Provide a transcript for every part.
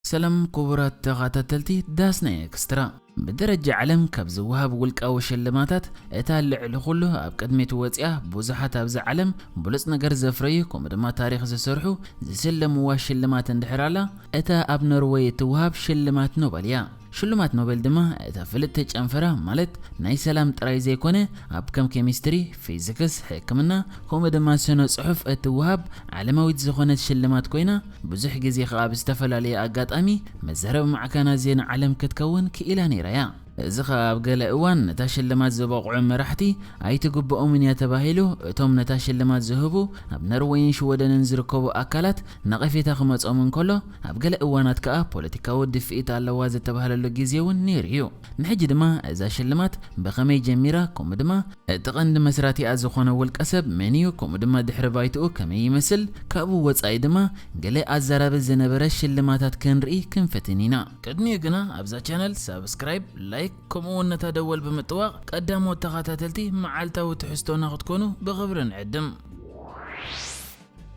ሰላም ክቡራት ተኸታተልቲ ዳስና ኤክስትራ። ብደረጃ ዓለም ካብ ዝወሃብ ውልቃዊ ሽልማታት እታ ልዕሊ ኩሉ ኣብ ቅድሚት ወፂኣ፣ ብዙሓት ኣብዚ ዓለም ብሉፅ ነገር ዘፍረዩ ከምኡ ድማ ታሪኽ ዝሰርሑ ዝስለምዋ ሽልማት እንድሕር ኣላ፣ እታ ኣብ ኖርወይ እትወሃብ ሽልማት ኖበል እያ። ሽልማት ኖበል ድማ እታ ፍልጥቲ ጨንፈራ ማለት ናይ ሰላም ጥራይ ዘይኮነ ኣብ ከም ኬሚስትሪ፣ ፊዚክስ፣ ሕክምና ከምኡ ድማ ስነ ፅሑፍ እትወሃብ ዓለማዊት ዝኾነት ሽልማት ኮይና፣ ብዙሕ ግዜ ከኣ ብዝተፈላለየ ኣጋጣሚ መዛረቢ ማዕከናት ዜና ዓለም ክትከውን ክኢላ ነይራ እያ። እዚ ከኣ ኣብ ገለ እዋን ነታ ሽልማት ዝበቕዑ መራሕቲ ኣይትግብኦምን እያ ተባሂሉ፣ እቶም ነታ ሽልማት ዝህቡ ኣብ ኖርወይን ሽወደንን ዝርከቡ ኣካላት ነቐፌታ ክመጾም እንከሎ፣ ኣብ ገለ እዋናት ከኣ ፖለቲካዊ ድፍኢት ኣለዋ ዝተባህለሉ ግዜ እውን ነይሩ እዩ። ንሕጂ ድማ እዛ ሽልማት ብኸመይ ጀሚራ፣ ከምኡ ድማ እቲ ቀንዲ መስራቲኣ ዝኾነ ውልቀ ሰብ መን እዩ፣ ከምኡ ድማ ድሕሪ ባይትኡ ከመይ ይመስል፣ ካብኡ ወጻኢ ድማ ገለ ኣዛራቢ ዝነበረ ሽልማታት ክንርኢ ክንፈትን ኢና። ቅድሚኡ ግና ኣብዛ ቻነል ሳብስክራይብ፣ ላይክ ከምኡ እውን ነታ ደወል ብምጥዋቕ ቀዳሞት ተኸታተልቲ መዓልታዊ ትሕዝቶና ክትኮኑ ብኽብሪ ንዕድም።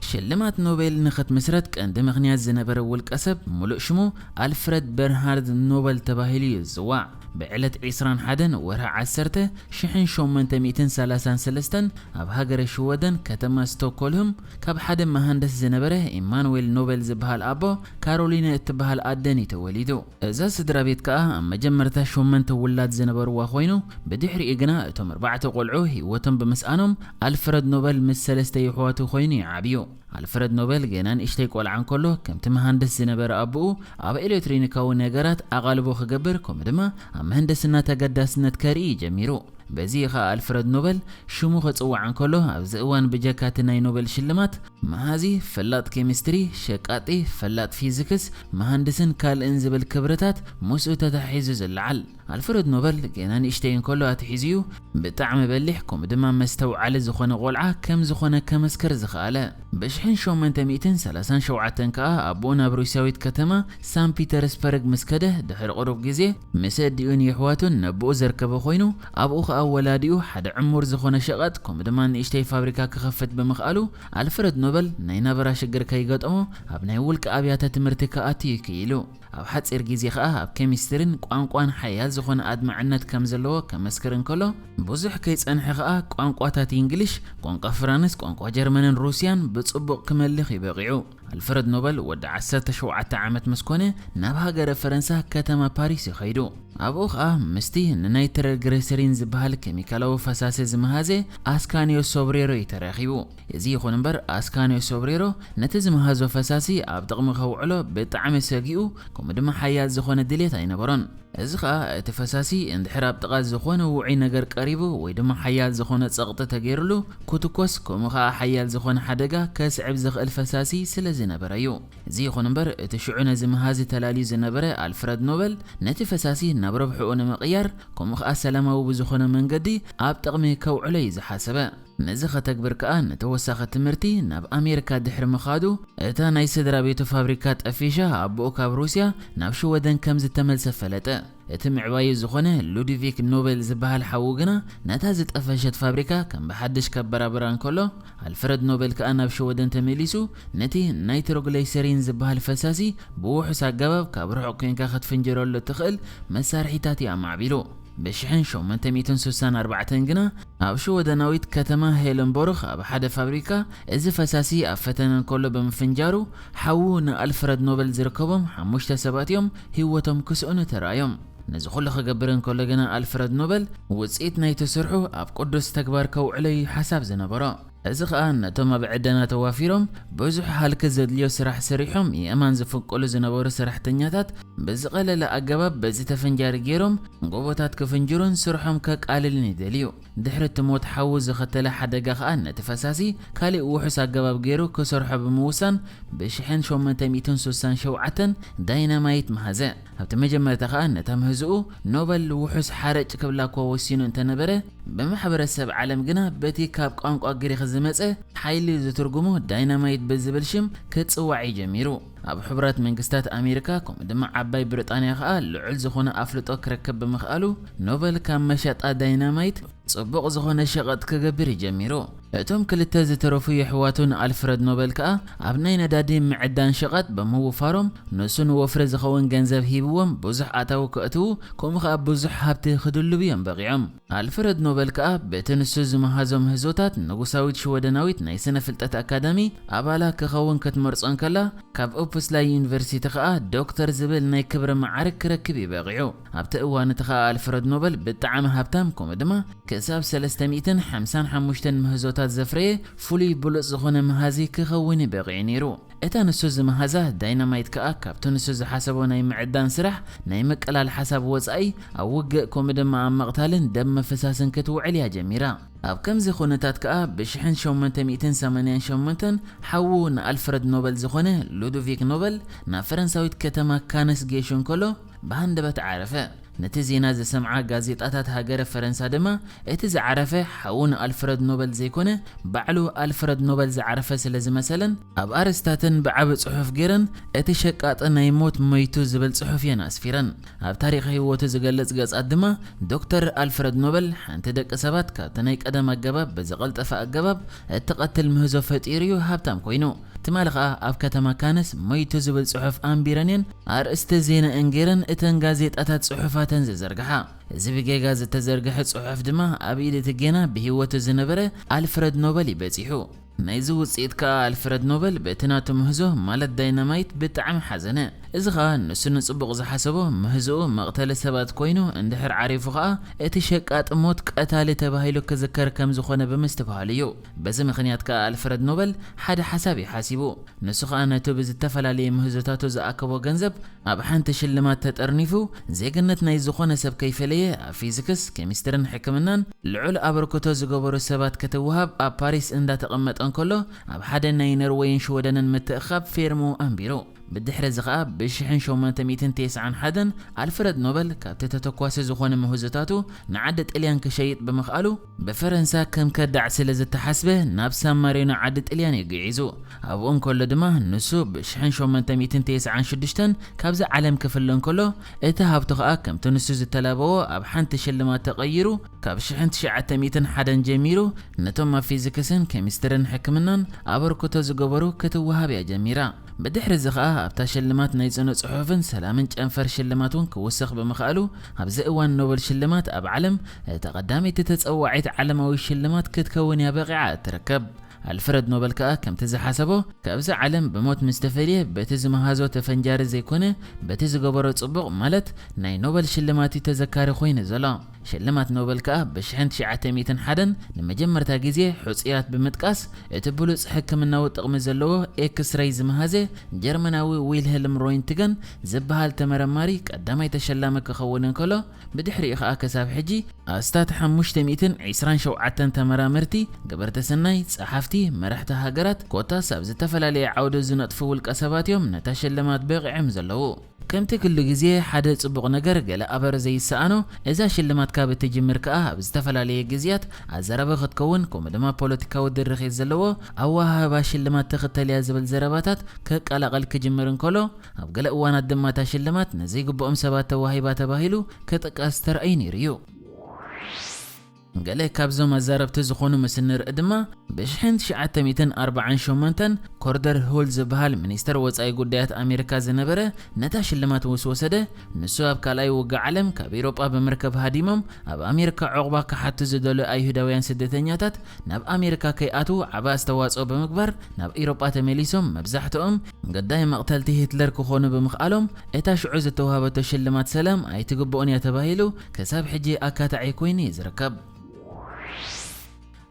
ሽልማት ኖቤል ንኽትምስረት ቀንዲ ምኽንያት ዝነበረ ውልቀ ሰብ፣ ሙሉእ ሽሙ ኣልፍረድ በርንሃርድ ኖበል ተባሂሉ እዩ ዝጽዋዕ። ብዕለት ዒስራን ሓደን ወርሒ ዓሰርተ ሽሕን ሸሞንተ ሚእትን ሰላሳን ሰለስተን ኣብ ሃገረ ሽወደን ከተማ ስቶክሆልም ካብ ሓደ መሃንደስ ዝነበረ ኢማኑዌል ኖበል ዝበሃል ኣቦ ካሮሊነ እትበሃል ኣደን እዩ ተወሊዱ። እዛ ስድራ ቤት ከኣ ኣብ መጀመርታ ሸሞንተ ውላድ ዝነበርዋ ኮይኑ፣ ብድሕሪኡ ግና እቶም ኣርባዕተ ቆልዑ ህይወቶም ብምስኣኖም ኣልፍረድ ኖበል ምስ ሰለስተ የሕዋቱ ኮይኑ እዩ ዓብዩ። ኣልፍረድ ኖበል ገና ንእሽተይ ቆልዓ እንከሎ፣ ከምቲ መሃንደስ ዝነበረ ኣቦኡ ኣብ ኤሌክትሮኒካዊ ነገራት ኣቓልቦ ክገብር፣ ከምኡ ድማ ኣብ ምህንድስና ተገዳስነት ከርኢ ጀሚሩ። በዚ ኸኣ ኣልፍረድ ኖበል ሽሙ ክጽዋዕ እንከሎ፣ ኣብዚ እዋን ብጀካ እቲ ናይ ኖበል ሽልማት፣ መሃዚ፣ ፈላጥ ኬሚስትሪ፣ ሸቃጢ፣ ፈላጥ ፊዚክስ፣ መሃንድስን ካልእን ዝብል ክብርታት ምስኡ ተታሒዙ ዝለዓል። ኣልፍረድ ኖበል ገና ንእሽተይ እንከሎ ኣትሒዙ እዩ ብጣዕሚ በሊሕ ከምኡ ድማ መስተውዓሊ ዝኾነ ቆልዓ ከም ዝኾነ ከመስክር ዝኸኣለ። ብሽሕን ሸሞንተ ሚእትን ሰላሳን ሸውዓተን ከኣ ኣቦኡ ናብ ሩስያዊት ከተማ ሳን ፒተርስበርግ ምስ ከደ ድሕሪ ቁሩብ ግዜ ምስ ኣዲኡን የሕዋቱን ነቦኡ ዘርከበ ኮይኑ፣ ኣብኡ ከኣ ወላዲኡ ሓደ ዕሙር ዝኾነ ሸቐጥ ከምኡ ድማ ንእሽተይ ፋብሪካ ክኸፍት ብምኽኣሉ ኣልፍረድ ኖበል ናይ ናብራ ሽግር ከይገጠሞ ኣብ ናይ ውልቂ ኣብያተ ትምህርቲ ክኣቱ እዩ ክኢሉ። ኣብ ሓጺር ግዜ ኸኣ ኣብ ኬሚስትሪን ቋንቋን ሓያል ዝኾነ ኣድማዕነት ከም ዘለዎ ከመስክር እንከሎ፣ ብዙሕ ከይጸንሐ ኸኣ ቋንቋታት እንግሊሽ፣ ቋንቋ ፍራንስ፣ ቋንቋ ጀርመንን ሩስያን ብጽቡቕ ክመልኽ እዩ በቒዑ። ኣልፍረድ ኖበል ወዲ ዓሰርተ ሸውዓተ ዓመት ምስ ኮነ ናብ ሃገረ ፈረንሳ ከተማ ፓሪስ እዩ ኸይዱ። ኣብኡ ኸኣ ምስቲ ንናይትሮግሊሰሪን ዝበሃል ኬሚካላዊ ፈሳሲ ዝመሃዘ ኣስካንዮ ሶብሬሮ እዩ ተራኺቡ። እዚ ይኹን እምበር ኣስካንዮ ሶብሬሮ ነቲ ዝመሃዞ ፈሳሲ ኣብ ጥቕሚ ከውዕሎ ብጣዕሚ ሰጊኡ፣ ከምኡ ድማ ሓያል ዝኾነ ድሌት ኣይነበሮን። እዚ ኸኣ እቲ ፈሳሲ እንድሕር ኣብ ጥቓ ዝኾነ ውዑይ ነገር ቀሪቡ ወይ ድማ ሓያል ዝኾነ ጸቕጢ ተገይሩሉ ክትኮስ፣ ከምኡ ኸኣ ሓያል ዝኾነ ሓደጋ ከስዕብ ዝኽእል ፈሳሲ ስለ ዝነበረ እዩ። እዚ ይኹን እምበር እቲ ሽዑ ነዚ መሃዚ ተላልዩ ዝነበረ ኣልፍረድ ኖበል ነቲ ፈሳሲ ናብ ረብሕኡ ንምቕያር፣ ከምኡ ኸኣ ሰላማዊ ብዝኾነ መንገዲ ኣብ ጥቕሚ ከውዕሎ እዩ ዝሓሰበ። ነዚ ከተግብር ከኣ ንተወሳኺ ትምህርቲ ናብ ኣሜሪካ ድሕሪ ምኻዱ፣ እታ ናይ ስድራ ቤቱ ፋብሪካ ጠፊሻ ኣቦኡ ካብ ሩስያ ናብ ሽወደን ከም ዝተመልሰ ፈለጠ። እቲ ምዕባዩ ዝኾነ ሉድቪክ ኖበል ዝበሃል ሓዉ ግና ነታ ዝጠፈሸት ፋብሪካ ከም ብሓድሽ ከበራብራ እንከሎ፣ ኣልፍረድ ኖበል ከኣ ናብ ሽወደን ተመሊሱ ነቲ ናይትሮግሊሰሪን ዝበሃል ፈሳሲ ብውሑስ ኣገባብ ካብ ርሑቕ ኮንካ ክትፍንጅረሉ እትኽእል መሳርሒታት እዩ ኣማዕቢሉ። ብሽሕን ሸሞንተ ሚእትን ስሳን ኣርባዕተን ግና ኣብ ሽወደናዊት ከተማ ሄለንቦርግ ኣብ ሓደ ፋብሪካ እዚ ፈሳሲ ኣብ ፈተነ እንከሎ ብምፍንጃሩ፣ ሓዉ ንኣልፍረድ ኖበል ዝርከቦም ሓሙሽተ ሰባት እዮም ህይወቶም ክስእኑ ተራእዮም። ነዚ ኩሉ ክገብር እንከሎ ግና ኣልፍረድ ኖበል ውጽኢት ናይቲ ስርሑ ኣብ ቅዱስ ተግባር ከውዕሎ እዩ ሓሳብ ዝነበሮ። እዚ ኸኣ ነቶም ኣብ ዕደና ተዋፊሮም ብዙሕ ሃልኪ ዘድልዮ ስራሕ ሰሪሖም የእማን ዝፍንቅሉ ዝነበሩ ሰራሕተኛታት ብዝቐለለ ኣገባብ በዚ ተፈንጃሪ ገይሮም ጎቦታት ክፍንጅሩን ስርሖም ከቃልልን ይደልዩ። ድሕሪ እቲ ሞት ሓዉ ዝኸተለ ሓደጋ ኸኣ ነቲ ፈሳሲ ካሊእ ውሑስ ኣገባብ ገይሩ ክሰርሖ ብምውሳን ብሽሕን ሸሞንተ ሚእትን ስሳን ሸውዓተን ዳይናማይት መሃዘ። ኣብቲ መጀመርታ ኸኣ ነታ ምህዝኡ ኖበል ውሑስ ሓረጭ ክብላ እኳ ወሲኑ እንተነበረ፣ ብማሕበረሰብ ዓለም ግና በቲ ካብ ቋንቋ ግሪኽ ዝመጸ ሓይሊ ዝትርጉሙ ዳይናማይት ብዝብል ሽም ክጽዋዕ እዩ ጀሚሩ። ኣብ ሕቡራት መንግስታት ኣሜሪካ ከምኡ ድማ ዓባይ ብሪጣንያ ከኣ ልዑል ዝኾነ ኣፍልጦ ክረክብ ብምኽኣሉ፣ ኖበል ካብ መሸጣ ዳይናማይት ጽቡቕ ዝኾነ ሸቐጥ ክገብር እዩ ጀሚሩ። እቶም ክልተ ዝተረፉ የሕዋቱ ንኣልፍረድ ኖበል ከኣ ኣብ ናይ ነዳዲ ምዕዳን ሸቐጥ ብምውፋሮም፣ ንሱ ንወፍሪ ዝኸውን ገንዘብ ሂብዎም ብዙሕ ኣታዊ ከእትዉ፣ ከምኡ ከኣ ብዙሕ ሃብቲ ክድልቡ እዮም በቒዖም። ኣልፍረድ ኖበል ከኣ በቲ ንሱ ዝመሃዞ ምህዞታት ንጉሳዊት ሽወደናዊት ናይ ስነ ፍልጠት ኣካዳሚ ኣባላ ክኸውን ክትመርጾ እንከላ፣ ካብ ኡፕስላ ዩኒቨርሲቲ ከኣ ዶክተር ዝብል ናይ ክብሪ መዓርግ ክረክብ እዩ በቒዑ። ኣብቲ እዋን እቲ ከኣ ኣልፍረድ ኖበል ብጣዕሚ ሃብታም፣ ከምኡ ድማ ክሳብ ሰለስተ ሚእትን ሓምሳን ሓሙሽተን ምህዞታት ዘፍረየ ፍሉይ ብሉጽ ዝኾነ መሃዚ ክኸውን እዩ በቒዑ ነይሩ። እታ ንሱ ዝመሃዛ ዳይናማይት ከኣ ካብቲ ንሱ ዝሓሰቦ ናይ ምዕዳን ስራሕ ናይ ምቅላል ሓሳብ ወጻኢ ኣብ ውግእ ከምኡ ድማ ኣብ ምቕታልን ደም ምፍሳስን ክትውዕል እያ ጀሚራ። ኣብ ከምዚ ኩነታት ከኣ ብሽሕን ሸሞንተ ሚእትን ሰማንያን ሸሞንተን ሓዉ ንኣልፍረድ ኖበል ዝኾነ ሉዶቪክ ኖበል ናብ ፈረንሳዊት ከተማ ካነስ ጌሹ እንከሎ ብሃንደበት ዓረፈ። ነቲ ዜና ዝሰምዓ ጋዜጣታት ሃገረ ፈረንሳ ድማ እቲ ዝዓረፈ ሓዉ ንኣልፍረድ ኖበል ዘይኮነ ባዕሉ ኣልፍረድ ኖበል ዝዓረፈ ስለ ዝመሰለን ኣብ ኣርእስታተን ብዓቢ ጽሑፍ ገይረን እቲ ሸቃጢ ናይ ሞት ሞይቱ ዝብል ጽሑፍ እየን ኣስፊረን። ኣብ ታሪኽ ህይወቱ ዝገልጽ ገጻት ድማ ዶክተር ኣልፍረድ ኖበል ሓንቲ ደቂ ሰባት ካብቲ ናይ ቀደም ኣገባብ ብዝቐልጠፈ ኣገባብ እትቐትል ምህዞ ፈጢሩ እዩ ሃብታም ኮይኑ። ትማሊ ከኣ ኣብ ከተማ ካነስ ሞይቱ ዝብል ጽሑፍ ኣንቢረን እየን ኣርእስቲ ዜናኤን ገይረን እተን ጋዜጣታት ጽሑፋተን ዝዘርግሓ። እዚ ብጌጋ ዝተዘርግሐ ጽሑፍ ድማ ኣብ ኢድ እቲ ጌና ብህይወቱ ዝነበረ ኣልፍረድ ኖበል እዩ በጺሑ። ናይዚ ውጽኢት ከኣ ኣልፍረድ ኖበል በቲ ናቱ ምህዞ ማለት ዳይናማይት ብጣዕሚ ሓዘነ። እዚ ኸኣ ንሱ ንጽቡቕ ዝሓሰቦ ምህዞኡ መቕተሊ ሰባት ኮይኑ እንድሕር ዓሪፉ ኸኣ እቲ ሸቃጢ ሞት ቀታሊ ተባሂሉ ክዝከር ከም ዝኾነ ብምስትብሃሉ እዩ። በዚ ምኽንያት ከኣ ኣልፍረድ ኖበል ሓደ ሓሳብ እዩ ሓሲቡ። ንሱ ኸኣ ነቲ ብዝተፈላለየ ምህዞታቱ ዝኣከቦ ገንዘብ ኣብ ሓንቲ ሽልማት ተጠርኒፉ፣ ዜግነት ናይ ዝኾነ ሰብ ከይፈለየ ኣብ ፊዚክስ፣ ኬሚስትርን ሕክምናን ልዑል ኣበርክቶ ዝገበሩ ሰባት ክትወሃብ ኣብ ፓሪስ እንዳተቐመጠ እንከሎ፣ ኣብ ሓደ ናይ ኖርወይን ሽወደንን ምትእኽኻብ ፌርምኡ ኣንቢሩ። ብድሕሪ እዚ ኸኣ ብሽሕን ሸሞንተ ሚእትን ተስዓን ሓደን ኣልፍረድ ኖበል ካብቲ ተተኳሲ ዝኾነ ምህዞታቱ ንዓዲ ጥልያን ክሸይጥ ብምኽኣሉ፣ ብፈረንሳ ከም ከዳዕ ስለ ዝተሓስበ ናብ ሳን ማሪኖ ዓዲ ጥልያን እዩ ግዒዙ። ኣብኡ እንከሎ ድማ ንሱ ብሽሕን ሸሞንተ ሚእትን ተስዓን ሽዱሽተን ካብዚ ዓለም ክፍለ እንከሎ፣ እቲ ሃብቱ ኸኣ ከምቲ ንሱ ዝተላበዎ ኣብ ሓንቲ ሽልማት ተቐይሩ፣ ካብ ሽሕን ትሽዓተ ሚእትን ሓደን ጀሚሩ ነቶም ኣብ ፊዚክስን ኬሚስትርን ሕክምናን ኣበርክቶ ዝገበሩ ክትወሃብ እያ ጀሚራ። ብድሕሪ እዚ ኸኣ ኣብታ ሽልማት ናይ ጽኑዕ ጽሑፍን ሰላምን ጨንፈር ሽልማት እውን ክውሰኽ ብምኽኣሉ፣ ኣብዚ እዋን ኖበል ሽልማት ኣብ ዓለም እታ ቀዳመይቲ ተጸዋዒት ዓለማዊ ሽልማት ክትከውን እያ በቒዓ እትርከብ። ኣልፍረድ ኖበል ከኣ ከምቲ ዝሓሰቦ ካብዚ ዓለም ብሞት ምስ ተፈልየ፣ በቲ ዝመሃዞ ተፈንጃሪ ዘይኮነ በቲ ዝገበሮ ጽቡቕ ማለት ናይ ኖበል ሽልማት እዩ ተዘካሪ ኮይኑ ዘሎ። ሽልማት ኖበል ከኣ ብሽሕን ትሽዓተ ሚእትን ሓደን ንመጀመርታ ግዜ ሕጹያት ብምጥቃስ፣ እቲ ብሉጽ ሕክምናዊ ጥቕሚ ዘለዎ ኤክስሬይ ዝመሃዘ ጀርመናዊ ዊልሄልም ሮይንትገን ዝበሃል ተመራማሪ ቀዳማይ ተሸላሚ ክኸውን እንከሎ፣ ብድሕሪኡ ከኣ ክሳብ ሕጂ ኣስታት ሓሙሽተ ሚእትን ዕስራን ሸውዓተን ተመራመርቲ፣ ገበርቲ ሰናይ፣ ጸሓፍቲ፣ መራሕቲ ሃገራት፣ ኮታስ ኣብ ዝተፈላለየ ዓውዲ ዝነጥፉ ውልቀ ሰባት እዮም ነታ ሽልማት በቒዖም ዘለዉ። ከምቲ ኩሉ ግዜ ሓደ ጽቡቕ ነገር ገለ ኣበር ዘይሰኣኖ፣ እዛ ሽልማት ካብ እትጅምር ከኣ ኣብ ዝተፈላለየ ግዜያት ኣዘራቢ ክትከውን፣ ከምኡ ድማ ፖለቲካዊ ድርኺት ዘለዎ ኣወሃህባ ሽልማት ትኽተል እያ ዝብል ዘረባታት ከቀላቕል ክጅምር እንከሎ፣ ኣብ ገለ እዋናት ድማ እታ ሽልማት ንዘይግብኦም ሰባት ተዋሂባ ተባሂሉ ክጥቀስ ተራእዩ ነይሩ እዩ። ገለ ካብዞም ኣዛረብቲ ዝኾኑ ምስ እንርኢ ድማ፣ ብሽሕን ትሽዓተ ሚእትን ኣርባዓን ሸሞንተን ኮርደር ሁል ዝበሃል ሚኒስተር ወጻኢ ጉዳያት ኣሜሪካ ዝነበረ ነታ ሽልማት ምስ ወሰደ፣ ንሱ ኣብ ካልኣይ ውግእ ዓለም ካብ ኤውሮጳ ብምርካብ ሃዲሞም ኣብ ኣሜሪካ ዑቕባ ክሓቱ ዝደለዩ ኣይሁዳውያን ስደተኛታት ናብ ኣሜሪካ ከይኣትዉ ዓቢ ኣስተዋጽኦ ብምግባር ናብ ኤውሮጳ ተመሊሶም መብዛሕትኦም ገዳይ መቕተልቲ ሂትለር ክኾኑ ብምኽኣሎም፣ እታ ሽዑ ዝተዋህበቶ ሽልማት ሰላም ኣይትግብኦን እያ ተባሂሉ ክሳብ ሕጂ ኣካታዒ ኮይኑ እዩ ዝርከብ።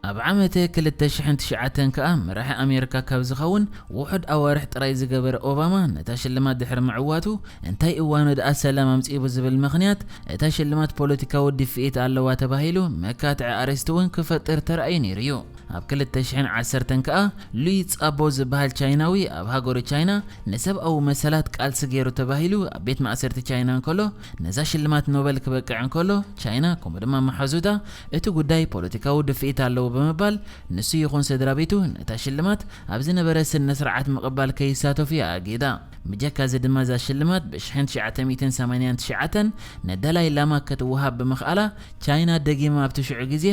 ኣብ ዓመተ ክልተ ሽሕን ትሽዓተን ከኣ መራሒ ኣሜሪካ ካብ ዝኸውን ውሑድ ኣዋርሕ ጥራይ ዝገበረ ኦባማ፣ ነታ ሽልማት ድሕሪ ምዕዋቱ፣ እንታይ እዋኑ ደኣ ሰላም ኣምጺኡ ብዝብል ምኽንያት፣ እታ ሽልማት ፖለቲካዊ ድፍኢት ኣለዋ ተባሂሉ መካትዒ ኣርእስቲ እውን ክፈጥር ተራእዩ ነይሩ እዩ። ኣብ ክልተ ሽሕን ዓሰርተን ከኣ ሉይ ጻቦ ዝበሃል ቻይናዊ ኣብ ሃገሩ ቻይና ንሰብኣዊ መሰላት ቃልሲ ገይሩ ተባሂሉ ኣብ ቤት ማእሰርቲ ቻይና እንከሎ፣ ነዛ ሽልማት ኖበል ክበቅዕ እንከሎ፣ ቻይና ከምኡ ድማ መሓዙታ እቲ ጉዳይ ፖለቲካዊ ድፍኢት ኣለዎ ብምባል፣ ንሱ ይኹን ስድራ ቤቱ ነታ ሽልማት ኣብ ዝነበረ ስነ ስርዓት ምቕባል ከይሳተፉ እያ ኣጊዳ። ብጀካ እዚ ድማ እዛ ሽልማት ብ ሽሕን ትሽዓተ ሚእትን ሰማንያን ትሽዓተን ንዳላይ ላማ ክትወሃብ ብምኽኣላ፣ ቻይና ደጊማ ኣብቲ ሽዑ ግዜ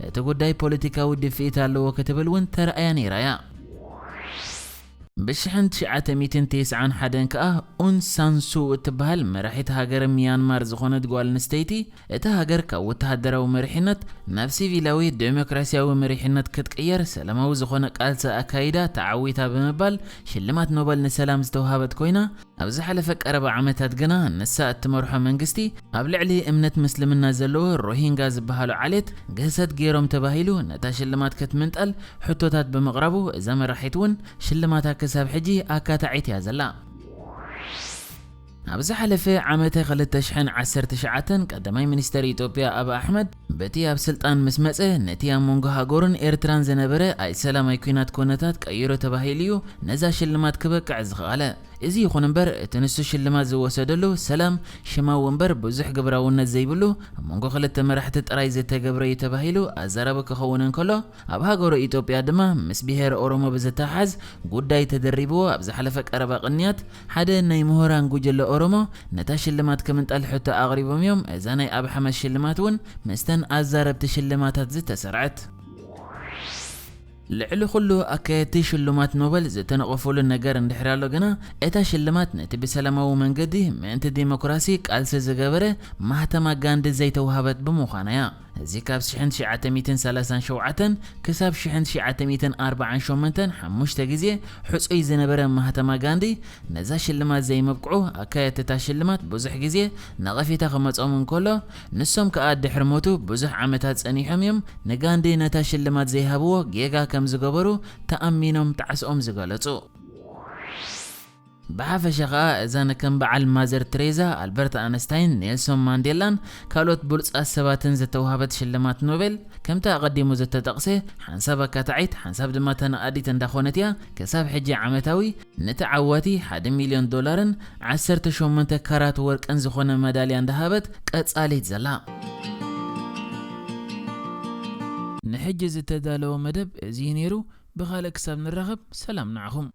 እቲ ጉዳይ ፖለቲካዊ ድፍኢት ኣለዎ ክትብል እውን ተራእያ ነይራ እያ። ብ ሽሕን ትሽዓተ ሚእትን ተስዓን ሓደን ከኣ ኡን ሳንሱ እትበሃል መራሒት ሃገረ ሚያንማር ዝኾነት ጓል ኣንስተይቲ፣ እታ ሃገር ካብ ወተሃደራዊ መሪሕነት ናብ ሲቪላዊ ዴሞክራሲያዊ መሪሕነት ክትቅየር ሰላማዊ ዝኾነ ቃልሲ ኣካይዳ ተዓዊታ ብምባል ሽልማት ኖበል ንሰላም ዝተውሃበት ኮይና፣ ኣብ ዝሓለፈ ቀረባ ዓመታት ግና ንሳ እትመርሖ መንግስቲ ኣብ ልዕሊ እምነት ምስልምና ዘለዎ ሮሂንጋ ዝበሃሉ ዓሌት ግህሰት ገይሮም ተባሂሉ ነታ ሽልማት ክትምንጠል ሕቶታት ብምቕራቡ፣ እዛ መራሒት እውን ሽልማታ ክሳብ ሕጂ ኣካታዒት እያ ዘላ። ኣብ ዝሓለፈ ዓመተ ክልተ ሽሕን ዓሰርተ ትሽዓተን ቀዳማይ ሚኒስተር ኢትዮጵያ ኣብ ኣሕመድ በቲ ኣብ ስልጣን ምስ መጸ ነቲ ኣብ መንጎ ሃገሩን ኤርትራን ዝነበረ ኣይሰላማይ ኲናት ኩነታት ቀይሩ ተባሂሉ እዩ ነዛ ሽልማት ክበቅዕ ዝኸኣለ። እዚ ይኹን እምበር እቲ ንሱ ሽልማት ዝወሰደሉ ሰላም ሽማዊ እምበር ብዙሕ ግብራውነት ዘይብሉ ኣብ መንጎ ክልተ መራሕቲ ጥራይ ዝተገብረ እዩ ተባሂሉ ኣዘራቢ ክኸውን እንከሎ፣ ኣብ ሃገሩ ኢትዮጵያ ድማ ምስ ብሄር ኦሮሞ ብዝተሓዝ ጉዳይ ተደሪብዎ ኣብ ዝሓለፈ ቀረባ ቅንያት ሓደ ናይ ምሁራን ጉጅለ ኦሮሞ ነታ ሽልማት ክምንጠል ሕቶ ኣቕሪቦም እዮም። እዛ ናይ ኣብ ሓመድ ሽልማት እውን ምስተን ኣዛረብቲ ሽልማታት ዝተሰርዐት። ልዕሊ ኩሉ ኣካየድቲ ሽልማት ኖበል ዝተነቐፉሉ ነገር እንድሕር ኣሎ ግና፣ እታ ሽልማት ነቲ ብሰላማዊ መንገዲ ምእንቲ ዲሞክራሲ ቃልሲ ዝገበረ ማህተማ ጋንዲ ዘይተዋህበት ብምዃና እያ። እዚ ካብ ሽሕን ትሽዓተ ሚእትን ሰላሳን ሸውዓተን ክሳብ ሽሕን ትሽዓተ ሚእትን ኣርባዓን ሸሞንተን ሓሙሽተ ግዜ ሕጹይ ዝነበረ ማህተማ ጋንዲ ነዛ ሽልማት ዘይመብቅዑ ኣካየድቲ እታ ሽልማት ብዙሕ ግዜ ነቐፌታ ክመጾም እንከሎ፣ ንሶም ከኣ ድሕሪ ሞቱ ብዙሕ ዓመታት ጸኒሖም እዮም ንጋንዲ ነታ ሽልማት ዘይሃብዎ ጌጋ ከም ዝገበሩ ተኣሚኖም ጣዕስኦም ዝገለጹ። ብሓፈሻ ከኣ እዛ ንከም በዓል ማዘር ትሬዛ፣ ኣልበርት ኣነስታይን፣ ኔልሶን ማንዴላን ካልኦት ብሉጻት ሰባትን ዝተዋህበት ሽልማት ኖቤል፣ ከምቲ ኣቐዲሙ ዝተጠቕሰ፣ ሓንሳብ ኣካታዒት ሓንሳብ ድማ ተነኣዲት እንዳኾነት እያ ክሳብ ሕጂ ዓመታዊ ንተዓዋቲ ሓደ ሚልዮን ዶላርን ዓሰርተ ሸሞንተ ካራት ወርቅን ዝኾነ መዳልያ እንዳሃበት ቀጻሊት ዘላ። ንሕጂ ዝተዳለወ መደብ እዚ እዩ ነይሩ። ብኻልእ ክሳብ ንራኸብ ሰላም ንዓኹም።